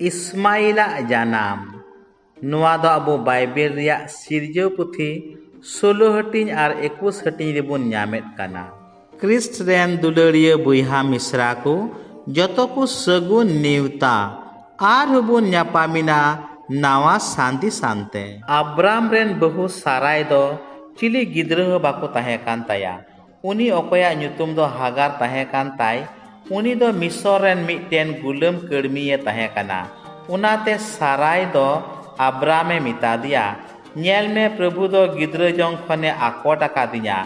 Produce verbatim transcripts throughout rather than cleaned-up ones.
ᱤᱥᱢᱟᱭᱤᱞᱟᱜ ᱡᱟᱱᱟᱢ᱾ ᱱᱚᱣᱟ ᱫᱚ ᱟᱵᱚ ᱵᱟᱭᱵᱮᱞ ᱨᱮᱭᱟᱜ ᱥᱤᱨᱡᱟᱹᱣ ᱯᱩᱛᱷᱤ ᱥᱳᱞᱳ ᱦᱟᱹᱴᱤᱧ ᱟᱨ ᱮᱠᱩᱥ ᱦᱟᱹᱴᱤᱧ ᱨᱮᱵᱚᱱ ᱧᱟᱢᱮᱫ ᱠᱟᱱᱟ᱾ ᱠᱨᱤᱥᱴ ᱨᱮᱱ ᱫᱩᱞᱟᱹᱲᱤᱭᱟᱹ ᱵᱚᱭᱦᱟ ᱢᱤᱥᱨᱟ ᱠᱚ, ᱡᱚᱛᱚ ᱠᱚ ᱥᱟᱹᱜᱩᱱ ᱱᱮᱣᱛᱟ᱾ ᱟᱨᱦᱚᱸ ᱵᱚᱱ ᱧᱟᱯᱟᱢᱮᱱᱟ ᱱᱟᱣᱟ ᱥᱟᱸᱫᱮᱥ ᱟᱱᱛᱮ᱾ ᱟᱵᱨᱟᱢ ᱨᱮᱱ ᱵᱟᱹᱦᱩ ᱥᱟᱨᱟᱭ ᱫᱚ ᱪᱤᱞᱤ ᱜᱤᱫᱽᱨᱟᱹ ᱦᱚᱸ ᱵᱟᱠᱚ ᱛᱟᱦᱮᱸ ᱠᱟᱱ ᱛᱟᱭᱟ᱾ ᱩᱱᱤ, ᱚᱠᱚᱭᱟᱜ ᱧᱩᱛᱩᱢ ᱫᱚ ᱦᱟᱜᱟᱨ ᱛᱟᱦᱮᱸ ᱠᱟᱱ ᱛᱟᱭ, ᱩᱱᱤ ᱫᱚ ᱢᱤᱥᱚᱨ ᱨᱮᱱ ᱢᱤᱫᱴᱮᱱ ᱜᱩᱞᱟᱹᱢ ᱠᱟᱹᱲᱢᱤᱭᱮ ᱛᱟᱦᱮᱸ ᱠᱟᱱᱟ᱾ ᱚᱱᱟᱛᱮ ᱥᱟᱨᱟᱭ ᱫᱚ ᱟᱵᱨᱟᱢᱮ ᱢᱮᱛᱟ ᱫᱮᱭᱟ, "ᱧᱮᱞ ᱢᱮ, ᱯᱨᱚᱵᱷᱩ ᱫᱚ ᱜᱤᱫᱽᱨᱟᱹ ᱡᱚᱝ ᱠᱷᱚᱱᱮ ᱟᱠᱚᱴ ᱟᱠᱟᱫᱤᱧᱟ᱾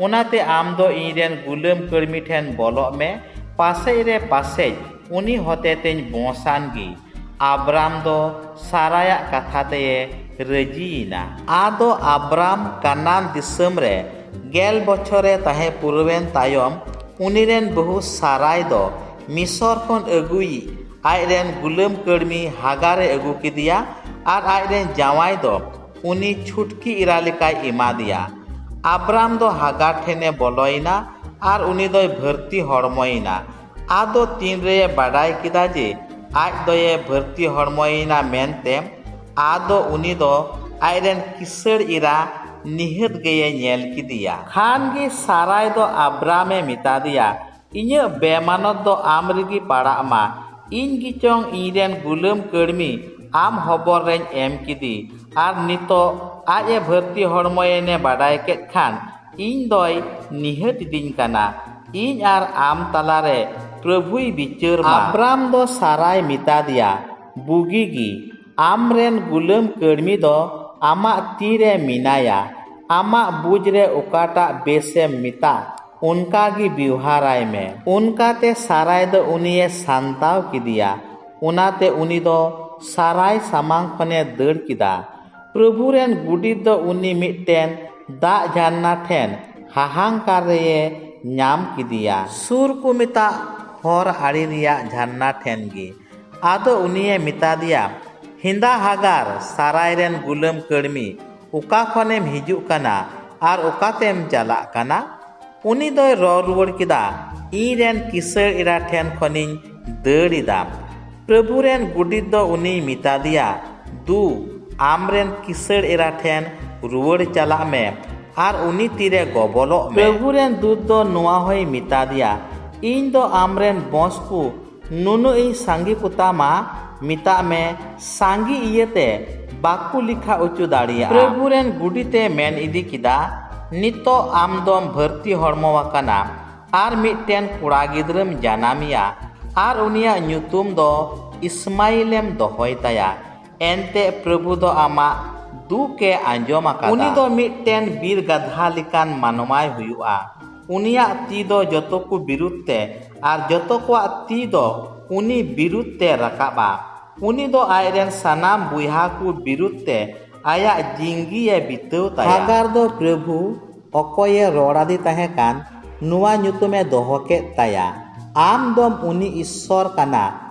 ᱚᱱᱟᱛᱮ ᱟᱢ ᱫᱚ ᱤᱧ ᱨᱮᱱ ᱜᱩᱞᱟᱹᱢ ᱠᱟᱹᱲᱢᱤ ᱴᱷᱮᱱ ᱵᱚᱞᱚᱜ ᱢᱮ, ᱯᱟᱥᱮᱡ ᱨᱮ ᱯᱟᱥᱮᱡ ᱩᱱᱤ ᱦᱚᱛᱮᱛᱮᱧ ᱵᱚᱸᱥᱟᱱ ᱜᱮ᱾" ᱟᱵᱨᱟᱢ ᱫᱚ ᱥᱟᱨᱟᱭᱟᱜ ᱠᱟᱛᱷᱟ ᱛᱮᱭᱮ ᱨᱟᱹᱡᱤᱭᱮᱱᱟ᱾ ᱟᱫᱚ ᱟᱵᱨᱟᱢ ᱠᱟᱱᱟᱱ ᱫᱤᱥᱚᱢ ᱨᱮ ᱜᱮᱞ ᱵᱚᱪᱷᱚᱨᱮ ᱛᱟᱦᱮᱸ ᱯᱩᱨᱟᱹᱣᱮᱱ ᱛᱟᱭᱚᱢ, ᱩᱱᱤ ᱨᱮᱱ ᱵᱟᱹᱦᱩ ᱥᱟᱨᱟᱭ ᱫᱚ ᱢᱤᱥᱚᱨ ᱠᱷᱚᱱ ᱟᱹᱜᱩᱭᱤᱡ ᱟᱡ ᱨᱮᱱ ᱜᱩᱞᱟᱹᱢ ᱠᱟᱹᱲᱢᱤ ᱦᱟᱜᱟᱨᱮ ᱟᱹᱜᱩ ᱠᱮᱫᱮᱭᱟ ᱟᱨ ᱟᱡ ᱨᱮᱱ ᱡᱟᱶᱟᱭ ᱫᱚ ᱩᱱᱤ ᱪᱷᱩᱴᱠᱤ ᱮᱨᱟ ᱞᱮᱠᱟᱭ ᱮᱢᱟ ᱫᱮᱭᱟ᱾ ᱟᱵᱨᱟᱢ ᱫᱚ ᱦᱟᱜᱟᱨ ᱴᱷᱮᱱᱮ ᱵᱚᱞᱚᱭᱮᱱᱟ ᱟᱨ ᱩᱱᱤ ᱫᱚᱭ ᱵᱷᱟᱹᱨᱛᱤ ᱦᱚᱲᱢᱚᱭᱮᱱᱟ᱾ ᱟᱫᱚ ᱛᱤᱱ ᱨᱮᱭᱮ ᱵᱟᱰᱟᱭ ᱠᱮᱫᱟ ᱡᱮ ᱟᱡ ᱫᱚᱭᱮ ᱵᱷᱟᱹᱨᱛᱤ ᱦᱚᱲᱢᱚᱭᱮᱱᱟ ᱢᱮᱱᱛᱮ, ᱟᱫᱚ ᱩᱱᱤ ᱫᱚ ᱟᱡ ᱨᱮᱱ ᱠᱤᱥᱟᱹᱬ ᱮᱨᱟ ᱱᱤᱦᱟᱹᱛ ᱜᱮᱭᱮ ᱧᱮᱞ ᱠᱮᱫᱮᱭᱟ᱾ ᱠᱷᱟᱱ ᱜᱮ ᱥᱟᱨᱟᱭ ᱫᱚ ᱟᱵᱨᱟᱢᱮ ᱢᱮᱛᱟ ᱫᱮᱭᱟ, "ᱤᱧᱟᱹᱜ ᱵᱮᱢᱟᱱᱚᱛ ᱫᱚ ᱟᱢ ᱨᱮᱜᱮ ᱯᱟᱲᱟᱜ ᱢᱟ᱾ ᱤᱧ ᱜᱮᱪᱚᱝ ᱤᱧ ᱨᱮᱱ ᱜᱩᱞᱟᱹᱢ ᱠᱟᱹᱲᱢᱤ ᱟᱢ ᱦᱚᱵᱚᱨ ᱨᱮᱧ ᱮᱢ ᱠᱮᱫᱮ, ᱟᱨ ᱱᱤᱛᱚᱜ ᱟᱡ ᱮ ᱵᱷᱟᱹᱨᱛᱤ ᱦᱚᱲᱢᱚᱭᱮᱱᱮ ᱵᱟᱰᱟᱭ ᱠᱮᱫ ᱠᱷᱟᱱ, ᱤᱧ ᱫᱚᱭ ᱱᱤᱦᱟᱹᱛ ᱤᱫᱤᱧ ᱠᱟᱱᱟ, ᱤᱧ ᱟᱨ ᱟᱢ ᱛᱟᱞᱟᱨᱮ ᱯᱨᱚᱵᱷᱩᱭ ᱵᱤᱪᱟᱹᱨ ᱢᱟ᱾" ᱟᱵᱨᱟᱢ ᱫᱚ ᱥᱟᱨᱟᱭ ᱢᱮᱛᱟ ᱫᱮᱭᱟ, "ᱵᱩᱜᱤ ᱜᱮ, ᱟᱢ ᱨᱮᱱ ᱜᱩᱞᱟᱹᱢ ᱠᱟᱹᱲᱢᱤ ᱫᱚ ᱟᱢᱟᱜ ᱛᱤ ᱨᱮ ᱢᱮᱱᱟᱭᱟ᱾ ᱟᱢᱟᱜ ᱵᱩᱡᱽ ᱨᱮ ᱚᱠᱟᱴᱟᱜ ᱵᱮᱥᱮᱢ ᱢᱮᱛᱟᱜ, ᱚᱱᱠᱟ ᱜᱮ ᱵᱮᱣᱦᱟᱨᱟᱭ ᱢᱮ᱾" ᱚᱱᱠᱟᱛᱮ ᱥᱟᱨᱟᱭ ᱫᱚ ᱩᱱᱤᱭᱮ ᱥᱟᱱᱛᱟᱣ ᱠᱮᱫᱮᱭᱟ᱾ ᱚᱱᱟᱛᱮ ᱩᱱᱤ ᱫᱚ ᱥᱟᱨᱟᱭ ᱥᱟᱢᱟᱝ ᱠᱷᱚᱱᱮ ᱫᱟᱹᱲ ᱠᱮᱫᱟ᱾ ᱯᱨᱚᱵᱷᱩ ᱨᱮᱱ ᱜᱩᱰᱤᱛ ᱫᱚ ᱩᱱᱤ ᱢᱤᱫᱴᱮᱱ ᱫᱟᱜ ᱡᱷᱟᱨᱱᱟ ᱴᱷᱮᱱ ᱦᱟᱦᱟᱝᱠᱟᱨ ᱨᱮᱭᱮ ᱧᱟᱢ ᱠᱮᱫᱮᱭᱟ, ᱥᱩᱨ ᱠᱚ ᱢᱮᱛᱟᱜ ᱦᱚᱨ ᱟᱲᱮ ᱨᱮᱭᱟᱜ ᱡᱷᱟᱨᱱᱟ ᱴᱷᱮᱱ ᱜᱮ᱾ ᱟᱫᱚ ᱩᱱᱤᱭᱮ ᱢᱮᱛᱟ ᱫᱮᱭᱟ, "ᱦᱮᱸᱫᱟ ᱦᱟᱜᱟᱨ, ᱥᱟᱨᱟᱭ ᱨᱮᱱ ᱜᱩᱞᱟᱹᱢ ᱠᱟᱹᱲᱢᱤ, ᱚᱠᱟ ᱠᱷᱚᱱᱮᱢ ᱦᱤᱡᱩᱜ ᱠᱟᱱᱟ ᱟᱨ ᱚᱠᱟᱛᱮᱢ ᱪᱟᱞᱟᱜ ᱠᱟᱱᱟ?" ᱩᱱᱤ ᱫᱚᱭ ᱨᱚᱲ ᱨᱩᱣᱟᱹᱲ ᱠᱮᱫᱟ, "ᱤᱧ ᱨᱮᱱ ᱠᱤᱥᱟᱹᱬ ᱮᱨᱟ ᱴᱷᱮᱱ ᱠᱷᱚᱱᱤᱧ ᱫᱟᱹᱲ ᱮᱫᱟ᱾" ᱯᱨᱚᱵᱷᱩ ᱨᱮᱱ ᱜᱩᱰᱤᱛ ᱫᱚ ᱩᱱᱤᱭ ᱢᱮᱛᱟᱫᱮᱭᱟ, ᱫᱩ, ᱟᱢᱨᱮᱱ ᱠᱤᱥᱟᱹᱬ ᱮᱨᱟ ᱴᱷᱮᱱ ᱨᱩᱣᱟᱹᱲ ᱪᱟᱞᱟᱜ ᱢᱮ ᱟᱨ ᱩᱱᱤ ᱛᱤᱨᱮ ᱜᱚᱵᱚᱞᱚᱜ ᱢᱮ᱾ ᱯᱨᱚᱵᱷᱩ ᱨᱮᱱ ᱫᱩᱛ ᱫᱚ ᱱᱚᱣᱟ ᱦᱚᱸᱭ ᱢᱮᱛᱟᱫᱮᱭᱟ, ᱤᱧ ᱫᱚ ᱟᱢᱨᱮᱱ ᱵᱚᱸᱥ ᱠᱚ ᱱᱩᱱᱟᱹᱜ ᱤᱧ ᱥᱟᱸᱜᱮ ᱠᱚᱛᱟᱢᱟ, ᱢᱮᱛᱟᱜ ᱢᱮ, ᱥᱟᱸᱜᱮ ᱤᱭᱟᱹᱛᱮ ᱵᱟᱠᱚ ᱞᱮᱠᱷᱟ ᱚᱪᱚ ᱫᱟᱲᱮᱭᱟᱜᱼᱟ᱾ ᱯᱨᱚᱵᱷᱩ ᱨᱮᱱ ᱜᱩᱰᱤᱛᱮ ᱢᱮᱱ ᱤᱫᱤ ᱠᱮᱫᱟ, ᱱᱤᱛᱚᱜ ᱟᱢ ᱫᱚᱢ ᱵᱷᱟᱹᱨᱛᱤ ᱦᱚᱲᱢᱚ ᱟᱠᱟᱱᱟ ᱟᱨ ᱢᱤᱫᱴᱮᱱ ᱠᱚᱲᱟ ᱜᱤᱫᱽᱨᱟᱹᱢ ᱡᱟᱱᱟᱢᱮᱭᱟ ᱟᱨ ᱩᱱᱤᱭᱟᱜ ᱧᱩᱛᱩᱢ ᱫᱚ ᱤᱥᱢᱟᱭᱤᱞᱮᱢ ᱫᱚᱦᱚᱭ ᱛᱟᱭᱟ᱾ ᱮᱱᱛᱮ ᱯᱨᱚᱵᱷᱩ ᱫᱚ ᱟᱢᱟᱜ ᱫᱩᱠ ᱮ ᱟᱸᱡᱚᱢ ᱟᱠᱟᱫᱟ᱾ ᱩᱱᱤ ᱫᱚ ᱢᱤᱫᱴᱮᱱ ᱵᱤᱨ ᱜᱟᱫᱷᱟ ᱞᱮᱠᱟᱱ ᱢᱟᱱᱣᱟᱭ ᱦᱩᱭᱩᱜᱼᱟ᱾ ᱩᱱᱤᱭᱟᱜ ᱛᱤ ᱫᱚ ᱡᱚᱛᱚ ᱠᱚ ᱵᱤᱨᱩᱫᱷ ᱛᱮ ᱟᱨ ᱡᱚᱛᱚ ᱠᱚᱣᱟᱜ ᱛᱤ ᱫᱚ ᱩᱱᱤ ᱵᱤᱨᱩᱫᱷ ᱛᱮ ᱨᱟᱠᱟᱵᱼᱟ᱾ ᱩᱱᱤ ᱫᱚ ᱟᱡᱨᱮᱱ ᱥᱟᱱᱟᱢ ᱵᱚᱭᱦᱟ ᱠᱚ ᱵᱤᱨᱩᱫᱷ ᱛᱮ ᱟᱭᱟᱜ ᱡᱤᱝᱜᱤ ᱮ ᱵᱤᱛᱟᱹᱣ ᱛᱟᱭᱟ᱾ ᱦᱟᱜᱟᱨ ᱫᱚ ᱯᱨᱚᱵᱷᱩ ᱚᱠᱚᱭᱮ ᱨᱚᱲ ᱟᱫᱮ ᱛᱟᱦᱮᱸ ᱠᱟᱱ, ᱱᱚᱣᱟ ᱧᱩᱛᱩᱢᱮ ᱫᱚᱦᱚ ᱠᱮᱫ ᱛᱟᱭᱟ, ᱟᱢ ᱫᱚᱢ ᱩᱱᱤ ᱤᱥᱥᱚᱨ ᱠᱟᱱᱟ,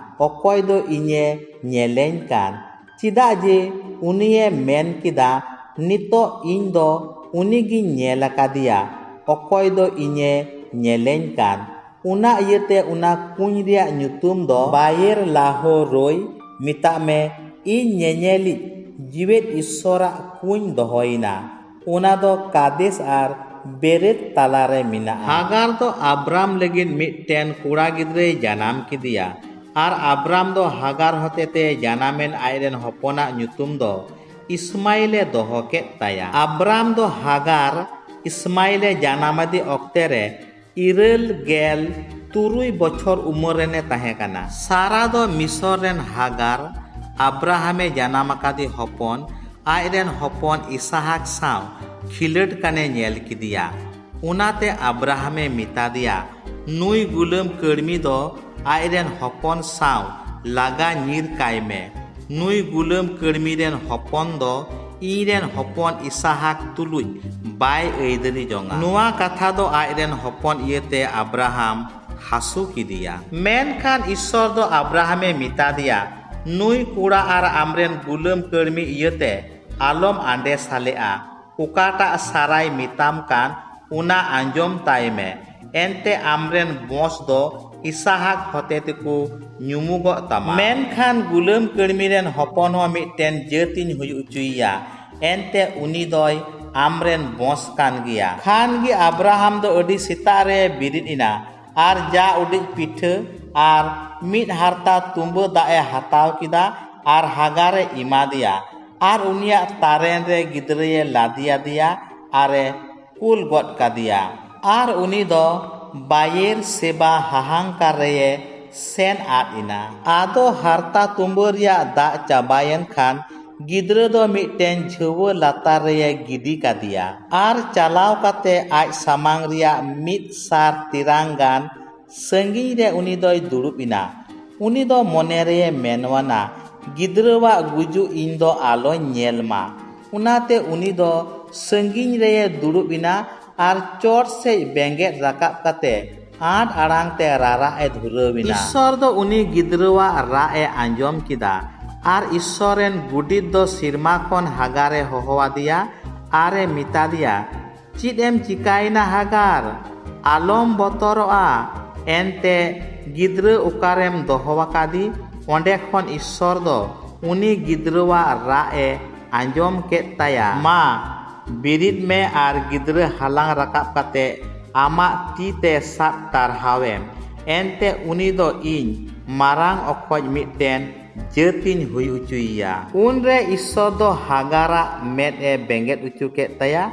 ᱚᱠᱚᱭ ᱫᱚ ᱤᱧᱮ ᱧᱮᱞᱮᱧ ᱠᱟᱱ᱾ ᱪᱮᱫᱟᱜ ᱡᱮ ᱩᱱᱤᱭᱮ ᱢᱮᱱ ᱠᱮᱫᱟ, ᱱᱤᱛᱚᱜ ᱤᱧ ᱫᱚ ᱩᱱᱤᱜᱤᱧ ᱧᱮᱞ ᱟᱠᱟᱫᱮᱭᱟ, ᱚᱠᱚᱭ ᱫᱚ ᱤᱧᱮ ᱧᱮᱞᱮᱧ ᱠᱟᱱ᱾ ᱚᱱᱟ ᱤᱭᱟᱹᱛᱮ ᱚᱱᱟ ᱠᱩᱧ ᱨᱮᱭᱟᱜ ᱧᱩᱛᱩᱢ ᱫᱚ ᱵᱟᱭᱮᱨ ᱞᱟᱦᱳ ᱨᱳᱭ ᱢᱮᱛᱟᱜ ᱢᱮ, ᱤᱧ ᱧᱮᱧᱮᱞᱤᱡ ᱡᱤᱣᱮᱫ ᱤᱥᱥᱚᱨᱟᱜ ᱠᱩᱧ ᱫᱚᱦᱚᱭᱮᱱᱟ᱾ ᱚᱱᱟ ᱫᱚ ᱠᱟᱫᱮᱥ ᱟᱨ ᱵᱮᱨᱮᱛ ᱛᱟᱞᱟᱨᱮ ᱢᱮᱱᱟᱜᱼᱟ᱾ ᱦᱟᱜᱟᱨ ᱫᱚ ᱟᱵᱨᱟᱢ ᱞᱟᱹᱜᱤᱫ ᱢᱤᱫᱴᱮᱱ ᱠᱚᱲᱟ ᱜᱤᱫᱽᱨᱟᱹᱭ ᱡᱟᱱᱟᱢ ᱠᱮᱫᱮᱭᱟ᱾ ᱟᱨ ᱟᱵᱨᱟᱢ ᱫᱚ ᱦᱟᱜᱟᱨ ᱦᱚᱛᱮᱛᱮ ᱡᱟᱱᱟᱢᱮᱱ ᱟᱡᱨᱮᱱ ᱦᱚᱯᱚᱱᱟᱜ ᱧᱩᱛᱩᱢ ᱫᱚ ᱤᱥᱢᱟᱭᱤᱞᱮ ᱫᱚᱦᱚ ᱠᱮᱫ ᱛᱟᱭᱟ᱾ ᱟᱵᱨᱟᱢ ᱫᱚ ᱦᱟᱜᱟᱨ ᱤᱥᱢᱟᱭᱤᱞᱮ ᱡᱟᱱᱟᱢ ᱟᱫᱮ ᱚᱠᱛᱮ ᱨᱮ ᱤᱨᱟᱹᱞ ᱜᱮᱞ ᱛᱩᱨᱩᱭ ᱵᱚᱪᱷᱚᱨ ᱩᱢᱮᱨ ᱨᱮᱱᱮ ᱛᱟᱦᱮᱸ ᱠᱟᱱᱟ᱾ ᱥᱟᱨᱟ ᱫᱚ ᱢᱤᱥᱚᱨ ᱨᱮᱱ ᱦᱟᱜᱟᱨ, ᱟᱵᱨᱟᱦᱟᱢᱮ ᱡᱟᱱᱟᱢ ᱟᱠᱟᱫᱮ ᱦᱚᱯᱚᱱ, ᱟᱡᱨᱮᱱ ᱦᱚᱯᱚᱱ ᱤᱥᱟᱦᱟᱠ ᱥᱟᱶ ᱠᱷᱤᱞᱟᱹᱴ ᱠᱟᱱᱮ ᱧᱮᱞ ᱠᱮᱫᱮᱭᱟ᱾ ᱚᱱᱟᱛᱮ ᱟᱵᱨᱟᱦᱟᱢᱮ ᱢᱮᱛᱟᱫᱮᱭᱟ, ᱱᱩᱭ ᱜᱩᱞᱟᱹᱢ ᱠᱟᱹᱲᱢᱤ ᱫᱚ ᱟᱡᱨᱮᱱ ᱦᱚᱯᱚᱱ ᱥᱟᱶ ᱞᱟᱜᱟ ᱧᱤᱨ ᱠᱟᱭ ᱢᱮ᱾ ᱱᱩᱭ ᱜᱩᱞᱟᱹᱢ ᱠᱟᱹᱲᱢᱤ ᱨᱮᱱ ᱦᱚᱯᱚᱱ ᱫᱚ ᱤᱧᱨᱮᱱ ᱦᱚᱯᱚᱱ ᱤᱥᱟᱦᱟᱠ ᱛᱩᱞᱩᱡ ᱵᱟᱭ ᱟᱹᱭᱫᱟᱹᱨᱤ ᱡᱚᱝᱟ᱾ ᱱᱚᱣᱟ ᱠᱟᱛᱷᱟ ᱫᱚ ᱟᱡᱨᱮᱱ ᱦᱚᱯᱚᱱ ᱤᱭᱟᱹᱛᱮ ᱟᱵᱨᱟᱦᱟᱢ ᱦᱟᱹᱥᱩ ᱠᱮᱫᱮᱭᱟ᱾ ᱢᱮᱱᱠᱷᱟᱱ ᱤᱥᱥᱚᱨ ᱫᱚ ᱟᱵᱨᱟᱦᱟᱢᱮ ᱢᱮᱛᱟᱫᱮᱭᱟ, ᱱᱩᱭ ᱠᱚᱲᱟ ᱟᱨ ᱟᱢᱨᱮᱱ ᱜᱩᱞᱟᱹᱢ ᱠᱟᱹᱲᱢᱤ ᱤᱭᱟᱹᱛᱮ ᱟᱞᱚᱢ ᱟᱸᱰᱮ ᱥᱟᱞᱮᱜᱼᱟ᱾ ᱚᱠᱟᱴᱟᱜ ᱥᱟᱨᱟᱭ ᱢᱮᱛᱟᱢ ᱠᱟᱱ, ᱚᱱᱟ ᱟᱸᱡᱚᱢ ᱛᱟᱭ ᱢᱮ᱾ ᱮᱱᱛᱮ ᱟᱢᱨᱮᱱ ᱵᱚᱸᱥ ᱫᱚ ᱤᱥᱟᱦᱟᱠ ᱦᱚᱛᱮ ᱛᱮᱠᱚ ᱧᱩᱢᱩᱜᱚᱜ ᱛᱟᱢᱟ᱾ ᱢᱮᱱᱠᱷᱟᱱ ᱜᱩᱞᱟᱹᱢ ᱠᱟᱹᱲᱢᱤ ᱨᱮᱱ ᱦᱚᱯᱚᱱ ᱦᱚᱸ ᱢᱤᱫᱴᱮᱱ ᱡᱟᱹᱛᱤᱧ ᱦᱩᱭ ᱦᱚᱪᱚᱭᱮᱭᱟ, ᱮᱱᱛᱮ ᱩᱱᱤ ᱫᱚᱭ ᱟᱢᱨᱮᱱ ᱵᱚᱸᱥ ᱠᱟᱱ ᱜᱮᱭᱟ᱾ ᱠᱷᱟᱱ ᱜᱮ ᱟᱵᱨᱟᱦᱟᱢ ᱫᱚ ᱟᱹᱰᱤ ᱥᱮᱛᱟᱜ ᱨᱮ ᱵᱮᱨᱮᱫ ᱮᱱᱟ, ᱟᱨ ᱡᱟ ᱩᱰᱤᱡ ᱯᱤᱴᱷᱟᱹ ᱟᱨ ᱢᱤᱫ ᱦᱟᱨᱛᱟ ᱛᱩᱢᱵᱟᱹ ᱫᱟᱜ ᱮ ᱦᱟᱛᱟᱣ ᱠᱮᱫᱟ, ᱟᱨ ᱦᱟᱜᱟᱨ ᱮ ᱮᱢᱟ ᱫᱮᱭᱟ, ᱟᱨ ᱩᱱᱤᱭᱟᱜ ᱛᱟᱨᱮᱱ ᱨᱮ ᱜᱤᱫᱽᱨᱟᱹᱭᱮ ᱞᱟᱫᱮ ᱟᱫᱮᱭᱟ, ᱟᱨ ᱮ ᱠᱩᱞ ᱜᱚᱫ ᱠᱟᱫᱮᱭᱟ᱾ ᱟᱨ ᱩᱱᱤ ᱫᱚ ᱵᱟᱭᱮᱨ ᱥᱮᱵᱟ ᱦᱟᱦᱟᱝᱠᱟᱨ ᱨᱮᱭᱮ ᱥᱮᱱ ᱟᱫ ᱮᱱᱟ᱾ ᱟᱫᱚ ᱦᱟᱨᱛᱟ ᱛᱩᱢᱵᱟᱹ ᱨᱮᱭᱟᱜ ᱫᱟᱜ ᱪᱟᱵᱟᱭᱮᱱ ᱠᱷᱟᱱ, ᱜᱤᱫᱽᱨᱟᱹ ᱫᱚ ᱢᱤᱫᱴᱮᱱ ᱡᱷᱟᱹᱣᱟᱹ ᱞᱟᱛᱟᱨ ᱨᱮᱭᱮ ᱜᱤᱰᱤ ᱠᱟᱫᱮᱭᱟ᱾ ᱟᱨ ᱪᱟᱞᱟᱣ ᱠᱟᱛᱮ ᱟᱡ ᱥᱟᱢᱟᱝ ᱨᱮᱭᱟᱜ ᱢᱤᱫ ᱥᱟᱨ ᱛᱮᱨᱟᱝ ᱜᱟᱱ ᱥᱟᱺᱜᱤᱧ ᱨᱮ ᱩᱱᱤ ᱫᱚᱭ ᱫᱩᱲᱩᱵ ᱮᱱᱟ᱾ ᱩᱱᱤ ᱫᱚ ᱢᱚᱱᱮ ᱨᱮᱭᱮ ᱢᱮᱱᱣᱟᱱᱟ, "ᱜᱤᱫᱽᱨᱟᱹᱣᱟᱜ ᱜᱩᱡᱩᱜ ᱤᱧ ᱫᱚ ᱟᱞᱚᱧ ᱧᱮᱞ ᱢᱟ᱾" ᱚᱱᱟᱛᱮ ᱩᱱᱤ ᱫᱚ ᱥᱟᱺᱜᱤᱧ ᱨᱮᱭᱮ ᱫᱩᱲᱩᱵ ᱮᱱᱟ ᱟᱨ ᱪᱚᱴ ᱥᱮᱫ ᱵᱮᱸᱜᱮᱫ ᱨᱟᱠᱟᱵ ᱠᱟᱛᱮ ᱟᱸᱴ ᱟᱲᱟᱝ ᱛᱮ ᱨᱟᱨᱟᱜ ᱮ ᱫᱷᱩᱨᱟᱹᱣ ᱮᱱᱟ᱾ ᱤᱥᱥᱚᱨ ᱫᱚ ᱩᱱᱤ ᱜᱤᱫᱽᱨᱟᱹᱣᱟᱜ ᱨᱟᱜ ᱮ ᱟᱸᱡᱚᱢ ᱠᱮᱫᱟ᱾ ᱟᱨ ᱤᱥᱥᱚᱨ ᱨᱮᱱ ᱜᱩᱰᱤᱛ ᱫᱚ ᱥᱮᱨᱢᱟ ᱠᱷᱚᱱ ᱦᱟᱜᱟᱨ ᱮ ᱦᱚᱦᱚ ᱟᱫᱮᱭᱟ ᱟᱨ ᱮ ᱢᱮᱛᱟ ᱫᱮᱭᱟ, "ᱪᱮᱫ ᱮᱢ ᱪᱤᱠᱟᱭᱮᱱᱟ ᱦᱟᱜᱟᱨ? ᱟᱞᱚᱢ ᱵᱚᱛᱚᱨᱚᱜᱼᱟ᱾ ᱮᱱᱛᱮ ᱜᱤᱫᱽᱨᱟᱹ ᱚᱠᱟᱨᱮᱢ ᱫᱚᱦᱚ ᱟᱠᱟᱫᱮ?" ᱚᱸᱰᱮ ᱠᱷᱚᱱ ᱤᱥᱥᱚᱨ ᱫᱚ ᱩᱱᱤ ᱜᱤᱫᱽᱨᱟᱹᱣᱟᱜ ᱨᱟᱜ ᱮ ᱟᱸᱡᱚᱢ ᱠᱮᱫ ᱛᱟᱭᱟ᱾ "ᱢᱟ, ᱵᱮᱨᱮᱫ ᱢᱮ ᱟᱨ ᱜᱤᱫᱽᱨᱟᱹ ᱦᱟᱞᱟᱝ ᱨᱟᱠᱟᱵ ᱠᱟᱛᱮ ᱟᱢᱟᱜ ᱛᱤ ᱛᱮ ᱥᱟᱵ ᱴᱟᱨᱦᱟᱣᱮᱢ᱾ ᱮᱱᱛᱮ ᱩᱱᱤ ᱫᱚ ᱤᱧ ᱢᱟᱨᱟᱝ ᱚᱠᱚᱡ ᱢᱤᱫᱴᱮᱱ ᱡᱟᱹᱛᱤᱧ ᱦᱩᱭ ᱦᱚᱪᱚᱭᱮᱭᱟ᱾" ᱩᱱᱨᱮ ᱤᱥᱥᱚᱨ ᱫᱚ ᱦᱟᱜᱟᱨᱟᱜ ᱢᱮᱫ ᱮ ᱵᱮᱸᱜᱮᱫ ᱦᱚᱪᱚ ᱠᱮᱫ ᱛᱟᱭᱟ,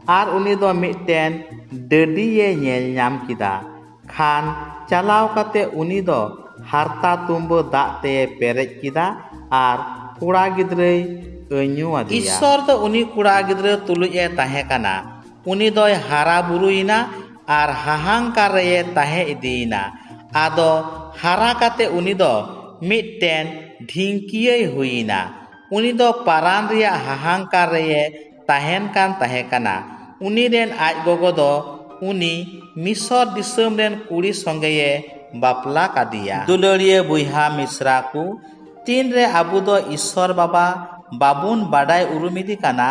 ᱟᱨ ᱩᱱᱤ ᱫᱚ ᱢᱤᱫᱴᱮᱱ ᱰᱟᱹᱰᱤᱭᱮ ᱧᱮᱞ ᱧᱟᱢ ᱠᱮᱫᱟ᱾ ᱠᱷᱟᱱ ᱪᱟᱞᱟᱣ ᱠᱟᱛᱮ ᱩᱱᱤ ᱫᱚ ᱦᱟᱨᱛᱟ ᱛᱩᱢᱵᱟᱹ ᱫᱟᱜ ᱛᱮᱭ ᱯᱮᱨᱮᱡ ᱠᱮᱫᱟ ᱟᱨ ᱠᱚᱲᱟ ᱜᱤᱫᱽᱨᱟᱹᱭ ᱟᱹᱧᱩ ᱟᱫᱮᱭᱟ᱾ ᱤᱥᱥᱚᱨ ᱫᱚ ᱩᱱᱤ ᱠᱚᱲᱟ ᱜᱤᱫᱽᱨᱟᱹ ᱛᱩᱞᱩᱡ ᱮ ᱛᱟᱦᱮᱸ ᱠᱟᱱᱟ᱾ ᱩᱱᱤ ᱫᱚᱭ ᱦᱟᱨᱟ ᱵᱩᱨᱩᱭᱮᱱᱟ ᱟᱨ ᱦᱟᱦᱟᱝᱠᱟᱨ ᱨᱮᱭᱮ ᱛᱟᱦᱮᱸ ᱤᱫᱤᱭᱮᱱᱟ᱾ ᱟᱫᱚ ᱦᱟᱨᱟ ᱠᱟᱛᱮ ᱩᱱᱤ ᱫᱚ ᱢᱤᱫᱴᱮᱱ ᱰᱷᱤᱝᱠᱤᱭᱟᱹᱭ ᱦᱩᱭᱮᱱᱟ᱾ ᱩᱱᱤ ᱫᱚ ᱯᱟᱨᱟᱱ ᱨᱮᱭᱟᱜ ᱦᱟᱦᱟᱝᱠᱟᱨ ᱨᱮᱭᱮ ᱛᱟᱦᱮᱱ ᱠᱟᱱ ᱛᱟᱦᱮᱸ ᱠᱟᱱᱟ᱾ ᱩᱱᱤ ᱨᱮᱱ ᱟᱡ ᱜᱚᱜᱚ ᱫᱚ ᱩᱱᱤ ᱢᱤᱥᱚᱨ ᱫᱤᱥᱚᱢ ᱨᱮᱱ ᱠᱩᱲᱤ ᱥᱚᱸᱜᱮᱭᱮ ᱵᱟᱯᱞᱟ ᱠᱟᱫᱮᱭᱟ᱾ ᱫᱩᱞᱟᱹᱲᱤᱭᱟᱹ ᱵᱚᱭᱦᱟ ᱢᱤᱥᱨᱟ ᱠᱚ, ᱛᱤᱱᱨᱮ ᱟᱵᱚ ᱫᱚ ᱤᱥᱥᱚᱨ ᱵᱟᱵᱟ ᱵᱟᱵᱚᱱ ᱵᱟᱰᱟᱭ ᱩᱨᱩᱢ ᱤᱫᱤ ᱠᱟᱱᱟ,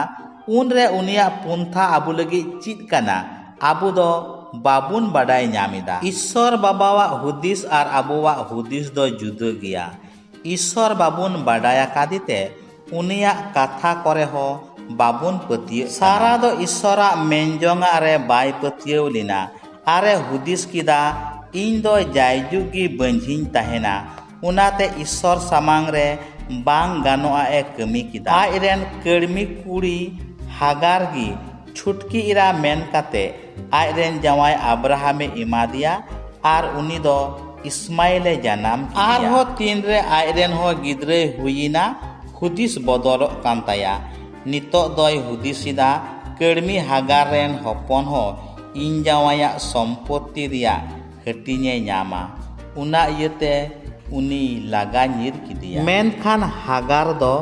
ᱩᱱᱨᱮ ᱩᱱᱤᱭᱟᱜ ᱯᱚᱱᱛᱷᱟ ᱟᱵᱚ ᱞᱟᱹᱜᱤᱫ ᱪᱮᱫ ᱠᱟᱱᱟ? ᱟᱵᱚ ᱫᱚ ᱵᱟᱵᱚᱱ ᱵᱟᱰᱟᱭ ᱧᱟᱢ ᱮᱫᱟ᱾ ᱤᱥᱥᱚᱨ ᱵᱟᱵᱟᱣᱟᱜ ᱦᱩᱫᱤᱥ ᱟᱨ ᱟᱵᱚᱣᱟᱜ ᱦᱩᱫᱤᱥ ᱫᱚ ᱡᱩᱫᱟᱹ ᱜᱮᱭᱟ᱾ ᱤᱥᱥᱚᱨ ᱵᱟᱵᱚᱱ ᱵᱟᱰᱟᱭ ᱟᱠᱟᱫᱮ ᱛᱮ ᱩᱱᱤᱭᱟᱜ ᱠᱟᱛᱷᱟ ᱠᱚᱨᱮ ᱦᱚᱸ ᱵᱟᱵᱚᱱ ᱯᱟᱹᱛᱭᱟᱹᱜ ᱠᱟᱱᱟ᱾ ᱥᱟᱨᱟ ᱫᱚ ᱤᱥᱥᱚᱨᱟᱜ ᱢᱮᱱ ᱡᱚᱝᱟᱜ ᱨᱮ ᱵᱟᱭ ᱯᱟᱹᱛᱭᱟᱹᱣ ᱞᱮᱱᱟ᱾ ᱟᱨᱮ ᱦᱩᱫᱤᱥ ᱠᱮᱫᱟ, "ᱤᱧ ᱫᱚ ᱡᱟᱭᱡᱩᱜᱽ ᱜᱮ ᱵᱟᱹᱧᱡᱷᱤᱧ ᱛᱟᱦᱮᱱᱟ, ᱚᱱᱟᱛᱮ ᱤᱥᱥᱚᱨ ᱥᱟᱢᱟᱝ ᱨᱮ ᱵᱟᱝ ᱜᱟᱱᱚᱜᱼᱟ" ᱮ ᱠᱟᱹᱢᱤ ᱠᱮᱫᱟ᱾ ᱟᱡ ᱨᱮᱱ ᱠᱟᱹᱲᱢᱤ ᱠᱩᱲᱤ ᱦᱟᱜᱟᱨ ᱜᱮ ᱪᱷᱩᱴᱠᱤ ᱮᱨᱟ ᱢᱮᱱ ᱠᱟᱛᱮ ᱟᱡ ᱨᱮᱱ ᱡᱟᱶᱟᱭ ᱟᱵᱨᱟᱦᱟᱢᱮ ᱮᱢᱟᱫᱮᱭᱟ ᱟᱨ ᱩᱱᱤ ᱫᱚ ᱤᱥᱢᱟᱭᱮᱞᱮ ᱡᱟᱱᱟᱢ ᱠᱮᱫᱮᱭᱟ᱾ ᱟᱨᱦᱚᱸ ᱛᱤᱱᱨᱮ ᱟᱡ ᱨᱮᱱ ᱦᱚᱸ ᱜᱤᱫᱽᱨᱟᱹᱭ ᱦᱩᱭᱮᱱᱟ, ᱦᱩᱫᱤᱥ ᱵᱚᱫᱚᱞᱚᱜ ᱠᱟᱱ ᱛᱟᱭᱟ᱾ ᱱᱤᱛᱚᱜ ᱫᱚᱭ ᱦᱩᱫᱤᱥ ᱮᱫᱟ, ᱠᱟᱹᱲᱢᱤ ᱦᱟᱜᱟᱨ ᱨᱮᱱ ᱦᱚᱯᱚᱱ ᱦᱚᱸ ᱤᱧ ᱡᱟᱶᱟᱭᱟᱜ ᱥᱚᱢᱯᱚᱛᱛᱤ ᱨᱮᱭᱟᱜ ᱦᱟᱹᱴᱤᱧᱮ ᱧᱟᱢᱟ᱾ ᱚᱱᱟ ᱤᱭᱟᱹᱛᱮ ᱩᱱᱤ ᱞᱟᱜᱟ ᱧᱤᱨ ᱠᱮᱫᱮᱭᱟ᱾ ᱢᱮᱱᱠᱷᱟᱱ ᱦᱟᱜᱟᱨ ᱫᱚ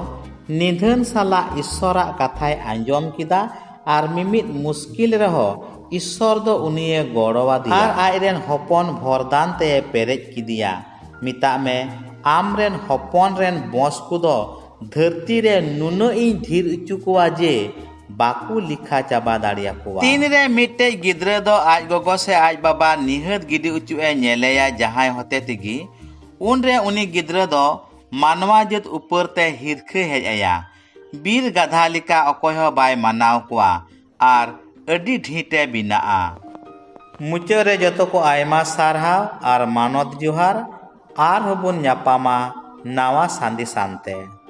ᱱᱤᱫᱷᱟᱹᱱ ᱥᱟᱞᱟᱜ ᱤᱥᱥᱚᱨᱟᱜ ᱠᱟᱛᱷᱟᱭ ᱟᱸᱡᱚᱢ ᱠᱮᱫᱟ ᱟᱨ ᱢᱤᱢᱤᱫ ᱢᱩᱥᱠᱤᱞ ᱨᱮᱦᱚᱸ ᱤᱥᱥᱚᱨ ᱫᱚ ᱩᱱᱤᱭᱮ ᱜᱚᱲᱚ ᱟᱫᱮᱭᱟ᱾ ᱟᱨ ᱟᱡ ᱨᱮᱱ ᱦᱚᱯᱚᱱ ᱵᱷᱚᱨᱫᱟᱱ ᱛᱮᱭ ᱯᱮᱨᱮᱡ ᱠᱮᱫᱮᱭᱟ᱾ ᱢᱮᱛᱟᱜ ᱢᱮ, ᱟᱢ ᱨᱮᱱ ᱦᱚᱯᱚᱱ ᱨᱮᱱ ᱵᱚᱸᱥ ᱠᱚᱫᱚ ᱫᱷᱟᱹᱨᱛᱤ ᱨᱮ ᱱᱩᱱᱟᱹᱜ ᱤᱧ ᱰᱷᱮᱨ ᱦᱚᱪᱚ ᱠᱚᱣᱟ ᱡᱮ ᱵᱟᱠᱚ ᱞᱮᱠᱷᱟ ᱪᱟᱵᱟ ᱫᱟᱲᱮᱭᱟᱠᱚᱣᱟ᱾ ᱛᱤᱱᱨᱮ ᱢᱤᱫᱴᱮᱡ ᱜᱤᱫᱽᱨᱟᱹ ᱫᱚ ᱟᱡ ᱜᱚᱜᱚ ᱥᱮ ᱟᱡ ᱵᱟᱵᱟ ᱱᱤᱦᱟᱹᱛ ᱜᱤᱰᱤ ᱚᱪᱚᱜ ᱮ ᱧᱮᱞᱮᱭᱟ ᱡᱟᱦᱟᱸᱭ ᱦᱚᱛᱮ ᱛᱮᱜᱮ, ᱩᱱᱨᱮ ᱩᱱᱤ ᱜᱤᱫᱽᱨᱟᱹ ᱫᱚ ᱢᱟᱱᱣᱟ ᱡᱟᱹᱛ ᱩᱯᱟᱹᱨ ᱛᱮ ᱦᱤᱨᱠᱷᱟᱹ ᱦᱮᱡ ᱟᱭᱟ᱾ ᱵᱤᱨ ᱜᱟᱫᱷᱟ ᱞᱮᱠᱟ ᱚᱠᱚᱭ ᱦᱚᱸ ᱵᱟᱭ ᱢᱟᱱᱟᱣ ᱠᱚᱣᱟ ᱟᱨ ᱟᱹᱰᱤ ᱰᱷᱤᱸᱴ ᱮ ᱵᱮᱱᱟᱜᱼᱟ᱾ ᱢᱩᱪᱟᱹᱫ ᱨᱮ ᱡᱚᱛᱚ ᱠᱚ ᱟᱭᱢᱟ ᱥᱟᱨᱦᱟᱣ ᱟᱨ ᱢᱟᱱᱚᱛ ᱡᱚᱦᱟᱨ᱾ ᱟᱨᱦᱚᱸ ᱵᱚᱱ ᱧᱟᱯᱟᱢᱟ ᱱᱟᱣᱟ ᱥᱟᱸᱫᱮᱥ ᱟᱱᱛᱮ᱾